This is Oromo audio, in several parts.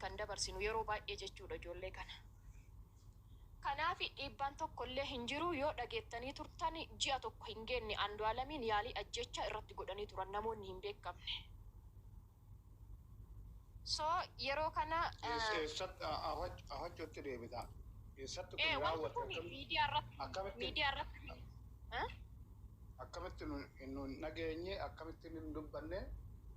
kan dabarsinu yeroo baay'ee jechuudha ijoollee kana. Kanaaf dhiibbaan tokkollee hin jiru. Yoo dhageettanii turtan ji'a tokko hin geenne Andu'aalamiin yaalii ajjeechaa irratti godhanii turan namoonni hin beekamne. So yeroo kana Eessatti afachuutti deebita? Eessatti kun wanti raawwate? kun miidiyaa irratti Akkamitti miidiyaa irratti akkamitti nu hin dhageenye, akkamitti hin dubbanne,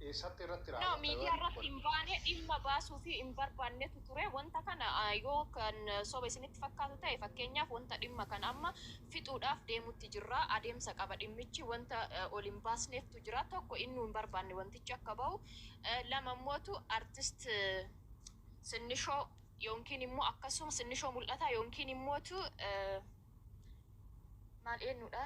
eessatti irratti No, raawwate miidiyaa wanti irratti kun? hin baane, dhimma baasuu fi hin barbaannetu ture. Wanta kana yoo kan soba isinitti fakkaatu ta'e, fakkeenyaaf wanta dhimma kana amma fixuudhaaf deemutti jirra. Adeemsa qaba dhimmichi, wanta ol hin baasneeftu jira. Tokko innuu hin barbaanne wantichi akka bahu. Lama immootu artist Sinnishoo yookiin immoo akkasuma Sinnishoo Mul'ataa yookiin immootu maal eenyudha?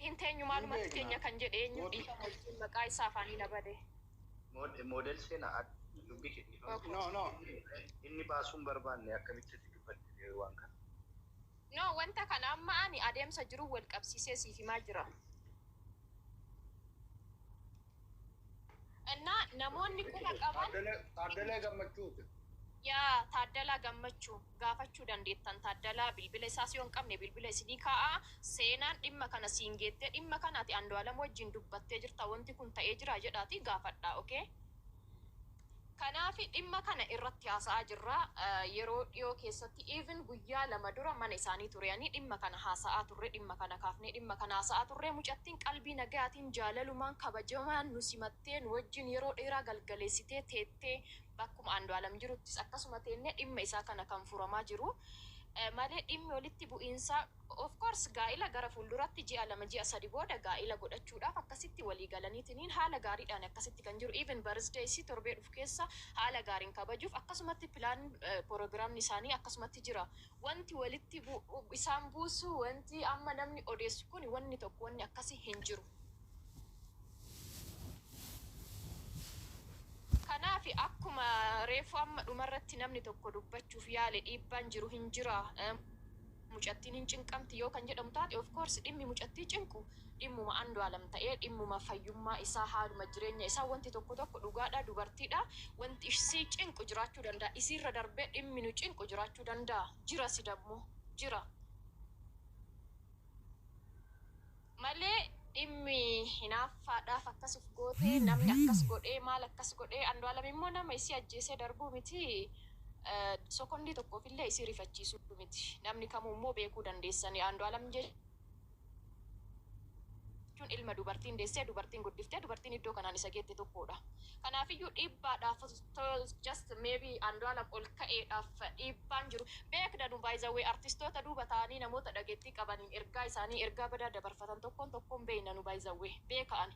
Hin teenyu Hin maalumatti beekna. teenya kan jedhe eenyu Mootu dhiifama wajjin maqaa isaa afaanii na bade. Moodel seenaa dubbii kee dhiifama. Okay. No, no. Inni baasuu hin barbaanne akkamitti itti dubbatte waan kana? No, wanta kana amma ani adeemsa jiru wal qabsiisee siif himaa jira. Innaa namoonni quba qaban Taaddalee Gammachuuti. Yaa Taaddalaa Gammachuu gaafachuu dandeettan. Taaddalaa bilbila isaas yoo hin qabne bilbila isinii kaa'a. Seenaan dhimma kana siin geettee dhimma kana ati Andu'aalam wajjin dubbattee jirta, wanti kun ta'ee jira jedhaatii gaafadhaa. Okay? Kanaaf dhimma kana irratti haasa'aa jirra. Yeroo dhiyoo keessatti, even guyyaa 2 dura mana isaanii ture ani, dhimma kana haasa'aa turre, dhimma kana kaafnee dhimma kana haasa'aa turre. Mucattiin qalbii nagayaatiin, jaalalumaan, kabajamaan nu simattee, nu wajjin yeroo dheeraa galgaleessitee teettee, bakkuma Andu'aalam jiruttis akkasuma teennee dhimma isaa kana kan furamaa jiru malee dhimmi walitti bu'iinsaa, of course gaa'ila gara fuulduratti ji'a 2 ji'a 3 booda gaa'ila godhachuudhaaf akkasitti walii galaniitiniin haala gaariidhaan akkasitti kan jiru, even birthday isii torbee dhufu keessa haala gaariin kabajuuf akkasumatti plan programni isaanii akkasumatti jira. Wanti walitti isaan buusu, wanti amma namni odeessu kuni wanni tokko wanni akkasii hin jiru. Kanaaf akkuma reefu amma dhumarratti namni tokko dubbachuuf yaale, dhiibbaan jiru hin jira, mucattiin hin cinqamti yoo kan jedhamu taate, of course dhimmi mucattii cinqu dhimmuma Andu'aalam ta'ee dhimmuma fayyummaa isaa, haaluma jireenya isaa, wanti tokko tokko dhugaadha, dubartiidha, wanti isii cinqu jiraachuu danda'a. Isiirra darbee dhimmi nu cinqu jiraachuu danda'a, jira si dammoo jira malee dhimmi hinaaffaadhaaf akkas uf gootee, namni akkas godhee, maal akkas godhee, Andu'aalam immoo nama isii ajjeesee darbuu miti, sokondii tokkoofillee isii rifachiisuu miti. Namni kamuu immoo beekuu dandeessani, Andu'aalam jechuun ilma dubartiin deessee, dubartiin guddiftee, dubartiin iddoo kanaan isa geette tokkodha. Kanaafiyyuu dhiibbaadhaaf, just maybe Andu'aalam ol ka'eedhaaf dhiibbaan jiru beekna nu. By the way, artistoota duuba ta'anii namoota dhageettii qabaniin ergaa isaanii, ergaa badaa dabarfatan tokkoon tokkoon beekna nu, by the way, beeka ani.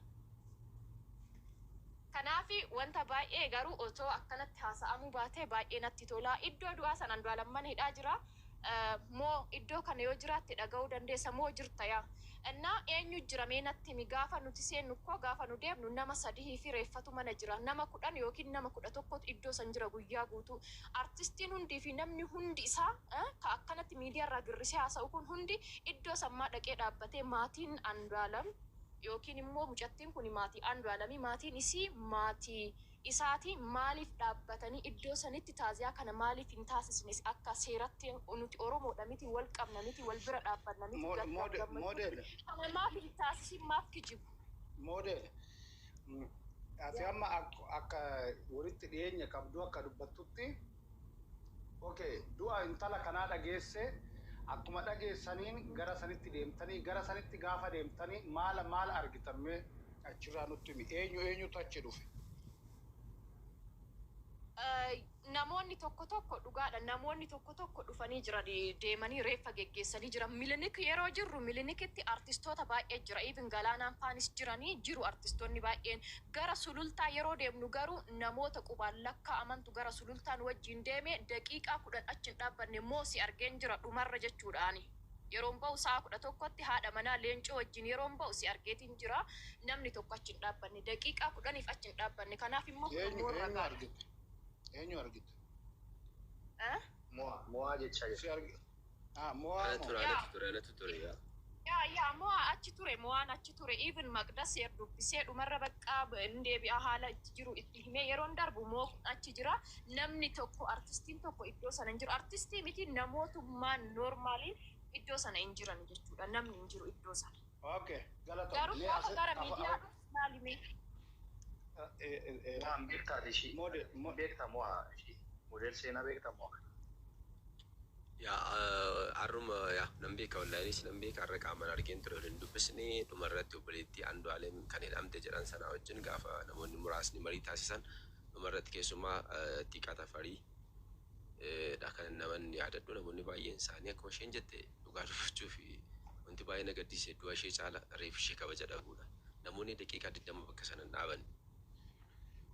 Kanaafi wanta baay'ee garuu otoo akkanatti haasa'amuu baatee baay'ee natti tola. Iddoo du'aa san Andu'aalam mana hidhaa jira moo? Iddoo kana yoo jiraatte dhaga'uu dandeessa moo? Jirta yaa? Innaa eenyu jira mee natti himi? Gaafa nuti seennu koo, gaafa nu deemnu nama sadihii fi reeffatu mana jira. Nama 10 yookiin nama 11tu iddoo san jira guyyaa guutuu. Artistiin hundii fi namni hundi isaa ka akkanatti miidiyaa irraa girrisee haasa'u kun hundi iddoo san maa dhaqee dhaabbatee? Maatiin Andu'aalam yookiin immoo mucattiin kun maatii Andu'aalami, maatiin isii maatii isaati, maaliif dhaabbatanii iddoo sanitti taaziyaa kana maaliif hin taasisne? Akka seeratti nuti Oromoodha miti, wal qabna miti, wal bira dhaabbanna miti, gaddaaf gammachuutti Moodel kana maaf hin taasisin? Maaf kijibu? Moodel, ati amma akka walitti dhiyeenya qabdu akka dubbattutti, okay, du'a intala kanaa dhageesse, akkuma dhageessaniin gara sanitti deemtanii, gara sanitti gaafa deemtanii maala maal argitan? Mee achirraa nutti himi. Eenyu eenyutu achi dhufe? Namoonni tokko tokko, dhugaadha, namoonni tokko tokko dhufanii jiran, deemanii reeffa geggeessanii jiran. Milinik yeroo jirru Milinikitti artistoota baay'ee jira, even Galaanaan faanis jiranii jiru artistoonni baay'een. Gara Sulultaa yeroo deemnu garuu namoota qubaan lakkaa'amantu gara Sulultaan wajjin deeme. Daqiiqaa 10 achi hin dhaabbanne moo si argeen jira dhumarra jechuudha. Ani yeroon ba'u sa'a 11tti haadha manaa Leencoo wajjin yeroon ba'u si argeetiin jira. Namni tokko achi hin dhaabbanne, daqiiqaa 10f achi hin dhaabbanne. Kanaaf immoo kun Eenyu immoo eenyu ragaadha. argite? Eenyu argite? Eh? Mo'aa mo'aa jechaa Si jirti. argi, ah, mo'aa Ana moo? ture, Yaa anatu ture, anatu ture yaa. Yaa, mo'aa achi ture, mo'aan achi ture. Even Maqdas dubbisee dhumarra baqqaa hin deebi'a, haala itti jiru itti himee yeroon darbu moo achi jira. Namni tokko, artistiin tokko iddoo sana hin jiru. Artistii miti, namootummaan normaaliin iddoo sana hin jiran jechuudha. Namni hin jiru iddoo sana. Okay, galatoom. Garuu Mee gaafa gara miidiyaa dhufu maali mee? Waan beektaati ishii. Model Beekta moo ishii? Model Seenaa beekta moo? Yaa, har'uma yaa nan beeka, onlineiis nan beeka, har'a qaamaan argeen ture, waliin dubbisnee dhumarratti obboleettii Andu'aalem kan hidhamte jedhan sanaa wajjin gaafa namoonni muraasni marii taasisan dhumarratti keessumaa Xiiqaa Tafarii dha kan naman yaadadhu. Namoonni baay'een isaanii akkuma isheen jette, dhugaa dubbachuu fi wanti baay'ee na gaddisiise du'a ishee caala reef ishee kabaja dhabuudha. Namoonni daqiiqaa 20 bakka sana hin dhaaban.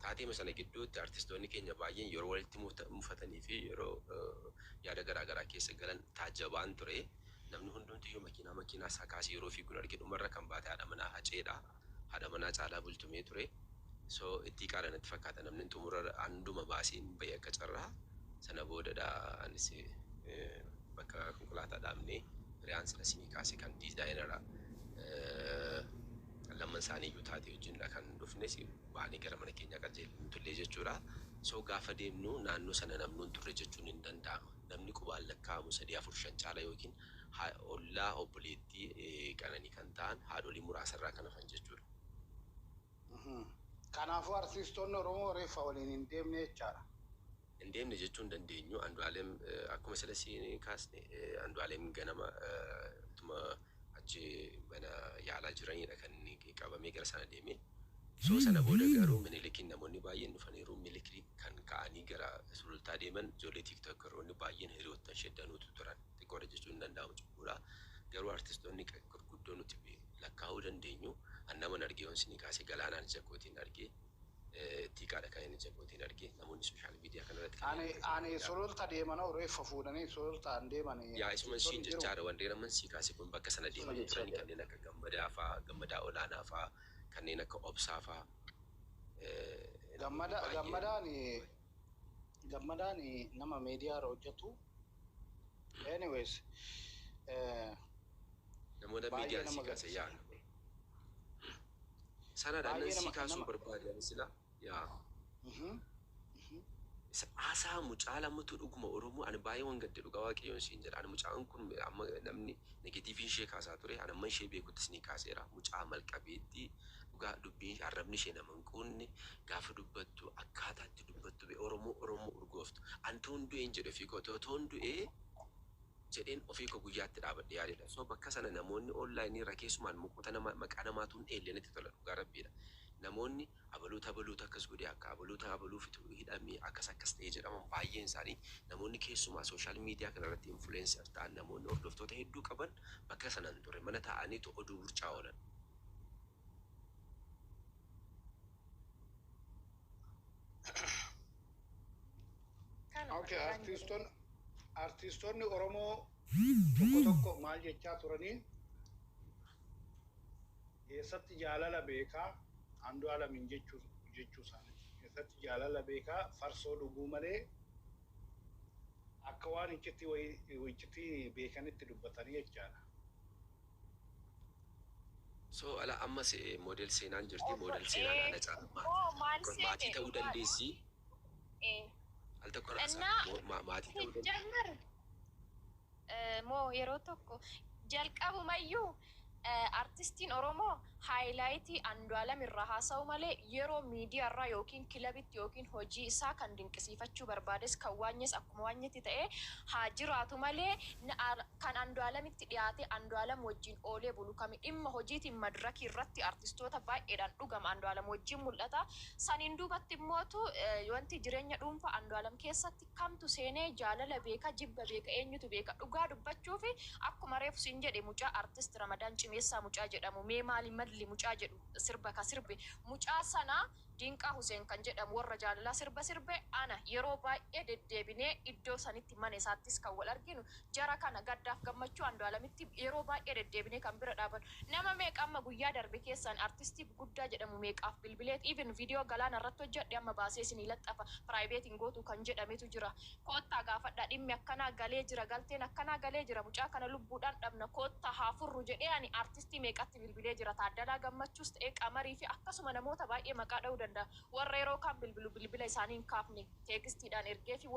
Taateema sana gidduutti artistoonni keenya baay'een yeroo walitti mufatanii fi yeroo yaada garaa garaa keessa galan taajjabaan ture. Namni hundumtiyyuu makiinaa isaa kaasee yeroo fiiguun arge. Dhumarra kan baate haadha manaa Haceedha. Haadha manaa Caalaa Bultumee ture. So itti qaala natti fakkaata namni xumura handuma baaseen bahee akka carraa sana boodadha anis bakka konkolaataa dhaabnee hiriyaan sila sinii kaase kan designera lamman isaanii iyyuu taate wajjinidha kan dhufnes, baanee gara mana keenyaa qajeellu tullee jechuudha. So gaafa deemnu naannoo sana namni hin turre jechuun hin danda'ama. Namni qubaan lakkaa'amu sadii, afur, shan caala yookiin ollaa obboleettii Qananii kan ta'an haadholii muraasarraa kan hafan jechuudha. Kanaafuu artistoonni Oromoo reeffa waliin hin deemne jechaadha. Hin deemne jechuu hin dandeenyu. Andu'aalem akkuma sila siin kaasne, Andu'aalem ganama utuma achi mana yaalaa jiranidha kan inni qabamee gara sana deeme. So sana booda garuu Minilikiin namoonni baay'een dhufaniiru. Minilikii kan ka'anii gara Sulultaa deeman ijoollee TikTokeroonni baay'een hiriyoottan ishee danuutu turan. Xiqqoodha jechuun hin danda'amu cubbuudha. Garuu artistoonni gurguddoo nuti lakkaa'uu dandeenyu, an naman argee yoon isinii kaase, Galaanaan ija kootiin argee, Tiiqaadha kan inni ija kootiin argee, namoonni social media kanarratti Ani kanneen ani Sululta deemanoo reeffa fuudhanii Sulultaan deeman Yaa, isuma siin artistoonni jiru. jechaadha, warreen amman sii kaase kun bakka sana Isuma deemanii jechaa turanii jira. kanneen akka Gammadaa faa, Gammadaa Olaanaa faa, kanneen akka Obsaa faa, namoonni Gammada baay'een. Gammadaan nama miidiyaa irra hojjetu. Anyways, Namoota baay'ee miidiyaan nama sii kaase gaddisiisa. yaa. Sanadha nan Baay'ee sii nama kaasuu nama barbaade ani sila yaa. Isa haasaa mucaa lamatu dhuguma Oromoo ani baay'ee waan gadde, dhugaa Waaqayyoon siin jedha. Ani mucaan kun amma namni negativeiin ishee kaasaa ture, ani amma ishee beekuttis ni kaaseera. Mucaa malqabeettii, dhugaa dubbiin arrabni ishee nama hin quunne, gaafa dubbattu akkaataa itti dubbattu be Oromoo Oromoo urgooftu. Ani toon du'een jedhe ofii koo toon du'ee jedheen ofii koo guyyaatti dhaabadhe yaadedha. So bakka sana namoonni onlineii irra keessumaan mukoota nama maqaa namaatu hin dheelle natti tola, dhugaa Rabbiidha. Namoonni abaluuta abaluuta akkas godhe, akka abaluuta abaluu fitu hidhamee akkas akkas ta'ee jedhaman baay'een isaanii, namoonni keessumaa social media kanarratti influencer ta'an, namoonni hordoftoota hedduu qaban bakka sana hin turre, mana taa'aniitu oduu burcaa oolan. Kanuma Okay, dhugaan jiru. Artistoonni Oromoo tokko tokko maal jechaa turanii, eessatti jaalala beekaa Andu'aalamiin jechuu isaanii, eessatti jaalala beekaa, farsoo dhuguu malee, akka waan iccitii wayii iccitii beekanitti dubbatanii jechaadha. So ala ammas model Seenaan jirti. Model Seenaan ana caala Oo, maal maatii seete ta'uu dhugaadha. dandeessi. Al tokko raasaa Innaa maatii ta'uu dandeessi. Jalmar moo yeroo tokko jalqabumayyuu artistiin Oromoo highlightii Andu'aalam irraa haasa'u malee yeroo miidiyaa irraa yookiin kilabitti yookiin hojii isaa kan dinqisiifachuu barbaades kan waanyes akkuma waanyetti ta'ee haa jiraatu malee, kan Andu'aalamitti dhiyaatee Andu'aalam wajjin oolee bulu kami dhimma hojiitiin madirakii irratti artistoota baay'eedhaan dhugama Andu'aalam wajjin mul'ata. Saniin duubatti immootu wanti jireenya dhuunfaa Andu'aalam keessatti kamtu seenee jaalala beeka, jibba beeka, eenyutu beeka? Dhugaa dubbachuu fi akkuma reefu siin jedhe, mucaa artist Ramadaan Cimeessaa mucaa jedhamu, mee maali malli mucaa jedhu sirba ka sirbe mucaa sana. Dinqaa Huseen kan jedhamu warra jaalalaa sirba sirbe ana yeroo baay'ee deddeebinee iddoo sanitti mana isaattis kan wal arginu jara kana gaddaaf gammachuu Andu'aalamitti yeroo baay'ee deddeebinee kan bira dhaaban nama meeqa amma guyyaa darbe keessaan artistii guddaa jedhamu meeqaaf bilbileet even viidiyoo galaana irratti hojjedhe amma baasee isinii laxxafa privateiin gootu kan jedhametu jira. Koottaa gaafadha, dhimmi akkanaa galee jira, galteen akkanaa galee jira, mucaa kana lubbuudhaan dhabna, koottaa haa furru jedhee ani artistii meeqatti bilbilee jira. Taaddalaa Gammachuus ta'ee Qamarii fi akkasuma namoota baay'ee maqaa dha'uu danda'a. Warra yeroo kaan bilbilu bilbila isaanii hin kaafne textiidhaan ergee fi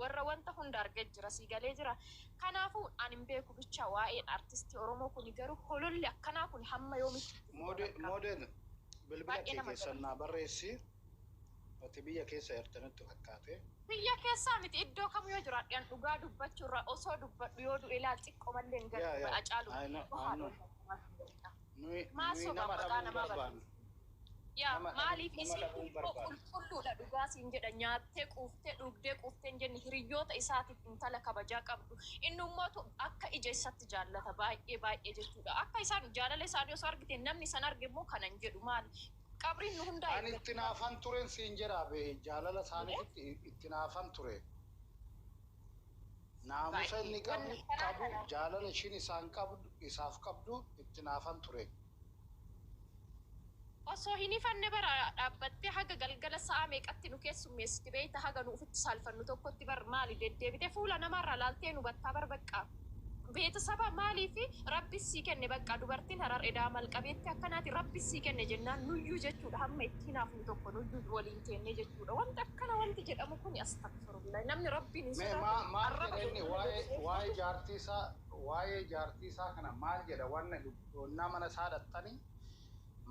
warra wanta hunda argee jira, sii galee jira. Kanaafuu ani hin beeku bicha waa'een artistii Oromoo kuni garuu hololli akkanaa kun hamma yoomitti itti fufa bakka. Moodel, bilbila Baay'ee kee nama keessan jaba. naa barreessi. Ati biyya keessa jirtanitti fakkaate. Biyya keessaa miti, iddoo kam yoo jiraadhe an dhugaa dubbachuu irraa osoo dubbadhu yoo du'e ilaal xiqqoo mallee hin Yaa gaddu. Yaa Hacaalu I know, I know. Nuyi Maa nuyi sobaan nama maqaa dhabuu hin namaa barbaannu. balleessa. Yaa maaliif Nama isiin dhabuu kun hin immoo barbaannu. qulqulluudha dhugaa siin jedha, nyaattee quuftee dhugdee quuftee hin jenne, hiriyoota isaatiif intala kabajaa qabdu. Inni immootu akka ija isatti jaallata baay'ee baay'ee jechuudha. Akka isaan jaalala isaanii osoo argite namni san arge immoo kanan jedhu maali? Qabriin nu hundaa Ani eeggatti itti bara. naafan turen siin jedha be, jaalala isaaniitti itti naafan ture. Naamusa Baay'ee inni qabu wanni karaa qabu kana. Jaalala ishiin isaan qabdu isaaf qabdu itti naafan ture. Osoo hin ifanne bara dhaabbattee haga galgala sa'a meeqatti nu keessummeessiti beeyta, haga nu ufitti saalfannu tokkotti bar maali deddeebite fuula namarraa laaltee nu battaa bar baqqaa. Beetasaba maaliifi Rabbi sii kenne bakka dubartiin Harar edaa malqabeetti akkanaati Rabbi sii kenne jennaan nuyyuu jechuudha hamma itti hinaafnu tokko nuyyuu waliin teennee jechuudha. Wanti akkana wanti jedhamu kun astagfirullah, namni Rabbiin hin Mee sodaatu maal arraba jedha inni bilbila waa'ee godhee waa'ee jaartii isaa, waa'ee jaartii isaa kana maal jedha? Wanna onnaa mana isaa dhattanii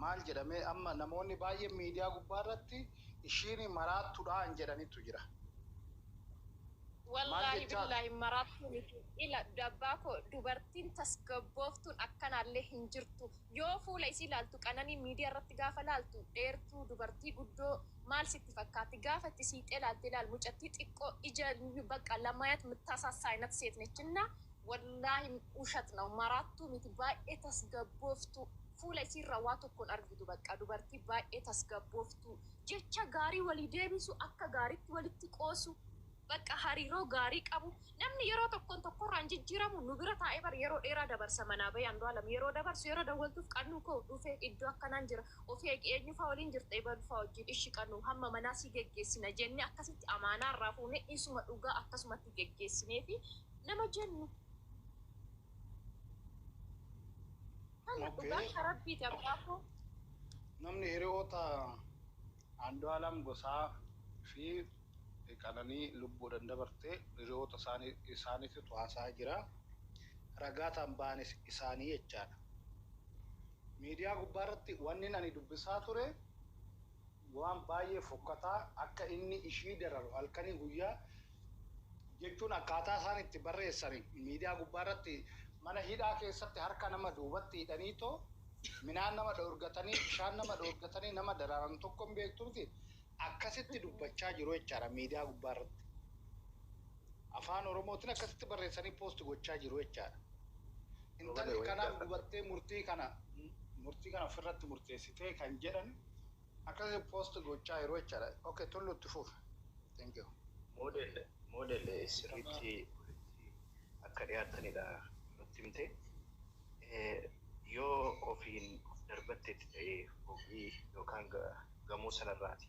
maal jedhamee amma namoonni baay'een miidiyaa gubbaa irratti ishiin maraattuudhaan jedhanitu jira. Maal Wallaahi jechaa billaahi maraattuu miti. Ila dabbaa koo dubartiin tasgabbooftuun akkanaallee hin jirtu. Yoo fuula isii laaltu qananii miidiyaa irratti gaafa laaltu dheertuu dubartii guddoo maal sitti fakkaatti, gaafa itti siixee laalte ilaal mucattii xiqqoo ija በቃ ለማየት የምታሳሳ አይነት ሴት ነች እና ወላሂ ውሸት ነው። Maraattuu miti, baay'ee tasgabbooftuu fuula isiirraa waa tokkoon argitu bakka dubartii baay'ee tasgabbooftuu jecha gaarii walii deebisu, akka gaariitti walitti qoosu, bakka hariiroo gaarii qabu. Namni yeroo tokkoon tokkorraan jijjiiramu nu bira taa'ee bar yeroo dheeraa dabarsa manaa bahee Andu'aalam yeroo dabarsu yeroo dawwaltuuf qannuu koo dhufee iddoo akkanaan jira, ofii eegi, eenyufaa waliin jirta, ebalufaa wajjin, ishi qannu hamma manaa si geggeessina jennee akkasitti amaanaa irraa fuunee isuma dhugaa akkasumatti geggeessinee fi nama jennu kana dhugaa karabbiiti abbaa koo. Namni hiriyoota Andu'aalam Gosaa fi Qananii lubbuudhaan dabartee hiriyoota isaanii isaaniitu haasaa jira. Ragaa ta'an ba'anis isaanii jechaadha. Miidiyaa gubbaa irratti wanni ani dubbisaa ture waan baay'ee fokkataa akka inni ishii dararu halkanii guyyaa jechuun akkaataa isaan itti barreessan miidiyaa gubbaa irratti mana hidhaa keessatti harka nama duubatti hidhanii too midhaan nama dhoorgatanii bishaan nama dhoorgatanii nama dararan tokko hin beektu miti, akkasitti dubbachaa jiru jechaadha miidiyaa gubbaa irratti. Afaan Oromootiin akkasitti barreessanii post gochaa jiru jechaadha. Intalli kanaaf gubattee murtii kana ofirratti murteessitee kan jedhan akkasitti post gochaa jiru jechaadha. Okay, tollu itti fufa. Thank you. Moodel sirriitti walitti akka dhiyaatanidha nutti himte. Yoo ofiin of darbatteetti ta'ee ofii yookaan gamoo sanarraati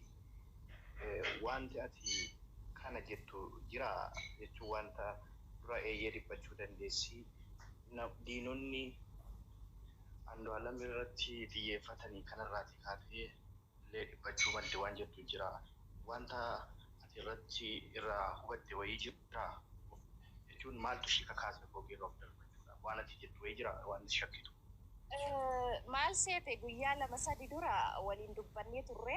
wanti ati kana jettu jira jechuun wanta dura eeyyee dhiphachuu dandeessi. Diinonni Andu'aalam irratti xiyyeeffatanii kanarraati kaatee illee dhiphachuu madde waan jettu jira. Wanta ati irratti irraa hubatte wayii jira jechuun maaltu ishee kakaase fooqii irra of darbachuudhaaf waan ati jettu wayii jira waan shakkitu? Maal seete, guyyaa 2-3 dura waliin dubbannee turre.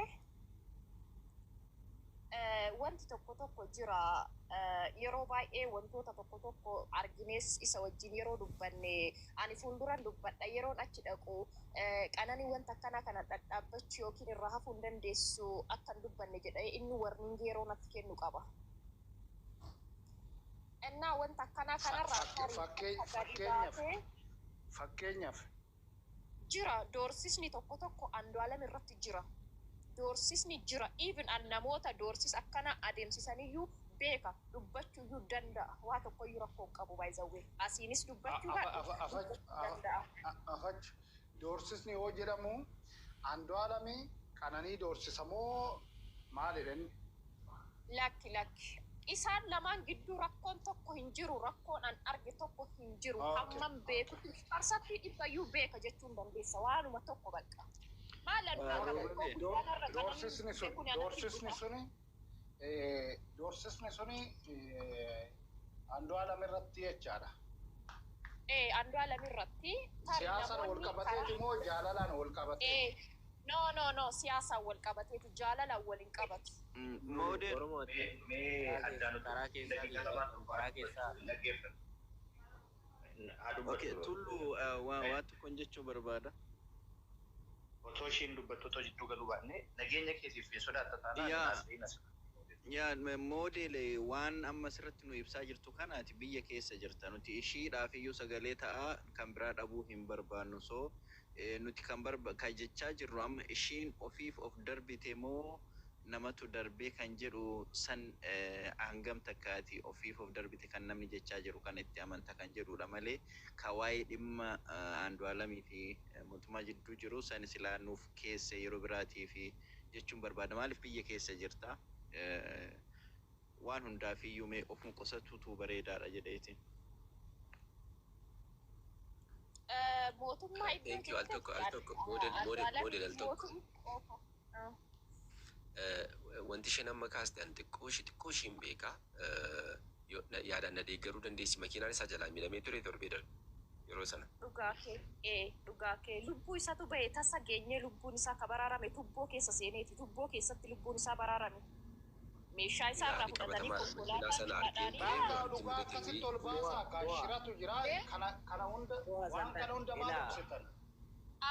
Wanti tokko tokko jira. Yeroo baay'ee wantoota tokko tokko argines isa wajjin yeroo dubbanne ani fuulduran dubbadha yeroon achi dhaqu qananii wanta akkanaa kana dhadhaabbachuu yookiin irraa hafuu hin dandeessu akka hin dubbanne jedhee inni warning yeroo natti kennu qaba. Innaa wanta akkanaa kanarraa tarii akka gadi Fakkeenyaaf baatee fakkeenyaaf jira, doorsisni tokko tokko Andu'aalam irratti jira. Doorsisni jira. Even an namoota doorsis akkana adeemsisaniyyuu beeka, dubbachuuyyuu danda'a. Waa tokkoyyuu rakkoo hin qabu, by the way. Asiinis dubbachuu dubbachuu danda'a. Afach, doorsisni yoo jedhamu Andu'aalami Qananii doorsisa moo maalidha inni? Lakki, lakki. Isaan lamaan gidduu rakkoon tokko hin jiru. Rakkoon an arge tokko hin jiru. Hammam beekutti parsantii dhibbayyuu beeka jechuun dandeessa. Waanuma tokko bakka. Maal Andu'aalam rakkoo guddaan har'a Qananii Doorsisni sun kun anatti doorsisni dhufa. suni doorsisni suni Andu'aalam irratti jechaadha. Ee, Andu'aalam irratti tarii Siyaasaan wal namoonni qabateeti karaa moo jaalalaan wal qabateeti? Ee, no, no, no, siyaasaan wal qabateeti, jaalalaan wal hin qabatu. Moodel Oromoo Mee karaa addaan keessa karaa keessaa daqiiqaa lamaan karaa keessaa dhaggeeffatu. Haa Okay, dubbatu. Tullu, waa tokkon jechuu barbaada. Otoo ishiin dubbattu otoo jidduu galuu baanne, nageenya keetiif hin sodaatta taanaan Yaa haasa'in as. Yaa moodel, waan amma asirratti nu ibsaa jirtu kanaati biyya keessa jirta. Nuti ishiidhaaf iyyuu sagalee ta'aa kan biraa dhabuu hin barbaannu. So nuti kan barba kan jechaa jirru amma ishiin ofiif of darbite moo namatu darbee kan jedhu san, hangam takkaati ofiif of darbite kan namni jechaa jiru kan itti amanta kan jedhudha malee ka waa'ee dhimma Andu'aalamii fi mootummaa jidduu jiru san silaa nuuf keesse yeroo biraatii fi jechuun barbaada. Maaliif biyya keessa jirta? Waan hundaaf iyyuu mee ofuma qusatuutu bareedaadha jedheeti. Mootummaa iddoo Thank you. Al tokko, al jirtetti tokko, model, model, Andu'aalam model, al tokko. mootummaa Wanti isheen amma kaaste an xiqqoo ishiin beeka. Yaadaan na deeggaruu dandeessi. Makiinaan isaa jalaa miidhamee ture torbee darbe yeroo sana. Dhugaa kee, ee, dhugaa kee, lubbuu isatu bahe. Tasa geenyee lubbuun isaa ka baraarame tubboo keessa seeneeti. Tubboo keessatti lubbuun isaa baraarame. Meeshaa isaa Yaa irraa ani fudhatanii qabatamaadha. Makiinaa konkolaataa sana argeen dhadhaanii ture Baankaa wanti dhugaa mudate akkasitti ol baasaa ka shiratu jira. Kana hunda, waan kana hunda maal Ilaa ibsitan?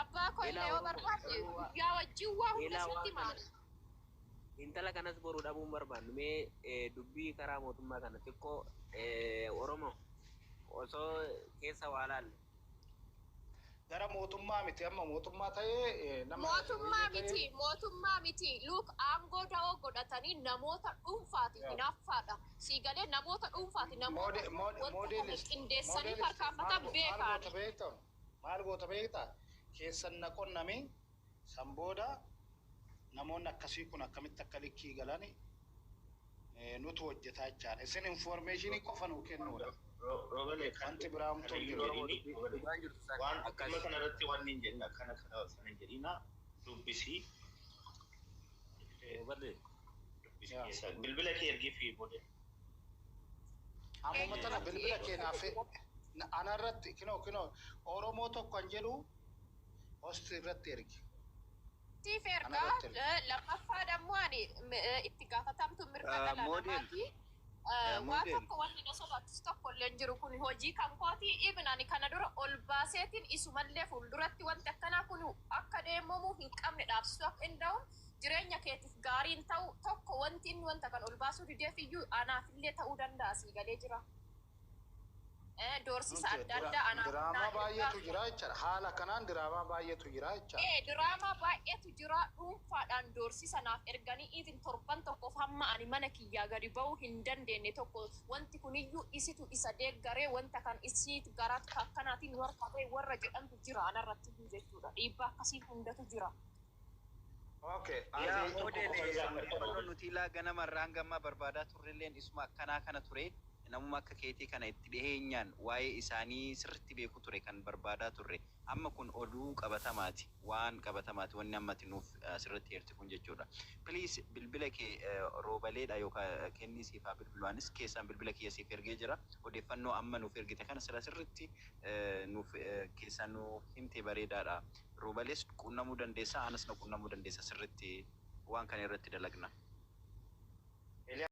Abbaa koo illee Ilaa yoo Oromoo barbaadde guyyaa wajjin waa hunda Ilaa sitti waan kana maali. Intala kanas boru dhabuun barbaannu. Mee dubbii karaa mootummaa kana xiqqoo Oromoo osoo keessa waa laalle. Gara mootummaa miti, amma mootummaa ta'ee nama Mootummaa miti, mootummaa miti. Luuk aangoo da'oo godhatanii namoota dhuunfaati hinaaffaadha. Siigalee namoota dhuunfaati, namoota wanta kana qindeessanii tarkaanfatan Maal beekaani. goota beektaa? Maal goota beektaa? Keessan na qonname san booda namoonni akkasii kun akkamitti akka likkii galani nutu hojjetaa jechaadha. Isin information qofa nuu kennuudha. Roobale kan Wanti biraa homtuu hin jiru. Dhugaan jirtu sana waan akkas. Dhimma kana irratti waan hin jedhin, akkana kana sana hin jedhina, dubbisii. Roobale. Dubbisii keessa bilbila kee ergii fi booda. Ammuma tana bilbila keenyaaf ana irratti kinoo kinoo Oromoo tokko kan jedhu hosti irratti ergi. Siif ergaa. Lammaffaa dammoo ani itti gaafatamtu mirga dhala Model. namaati. Waa Model. tokko wanni na sodaachisu tokko illee hin jiru. Kun hojii kan kooti. Even ani kana dura ol baaseetiin isumallee fuulduratti wanti akkanaa kun akka deemamuu hin qabne dhaabsisuu akka hin danda'u, jireenya keetiif gaariin ta'u tokko, wanti inni wanta kan ol baasuu dideef iyyuu anaafillee ta'uu danda'a, sii galee jira. Doorsisa adda addaa anaaf Diraamaa naa baay'eetu ergaa. jira jechaadha. Haala kanaan diraamaa baay'eetu jira jechaadha. Ee, diraamaa baay'eetu jira. Dhuunfaadhaan doorsisa naaf erganii itin torban tokkoof hamma ani mana kiyyaa gadi ba'uu hin dandeenye tokko, wanti kuniyyuu isitu isa deeggaree wanta kan isiitu gara akkanaatiin nu harkaa ba'e warra jedhamtu jira anarratti iyyuu jechuudha. Dhiibbaa akkasii hundatu jira. Okay. Yaa Ati tokko moodel, qofa isaan odeeffannoo nuti ilaa ganamarraa hanga ammaa barbaadaa turrelleen isuma akkanaa kana ture. Namuma akka keetii kana itti dhiheenyaan waa'ee isaanii sirriitti beeku ture kan barbaadaa turre. Amma kun oduu qabatamaati. Waan qabatamaati wanni ammati nuuf sirriitti heerti kun jechuudha. Please, bilbila kee roobaleedha yookaan kennii siif haa bilbilu. Anis keessaan bilbila kiyya siif ergee jira. Odeeffannoo amma nuuf ergite kana sila sirriitti nuuf keessaan nuuf himte bareedaadha. Roobalees qunnamuu dandeessa, anas na qunnamuu dandeessa, sirriitti waan kana irratti dalagna.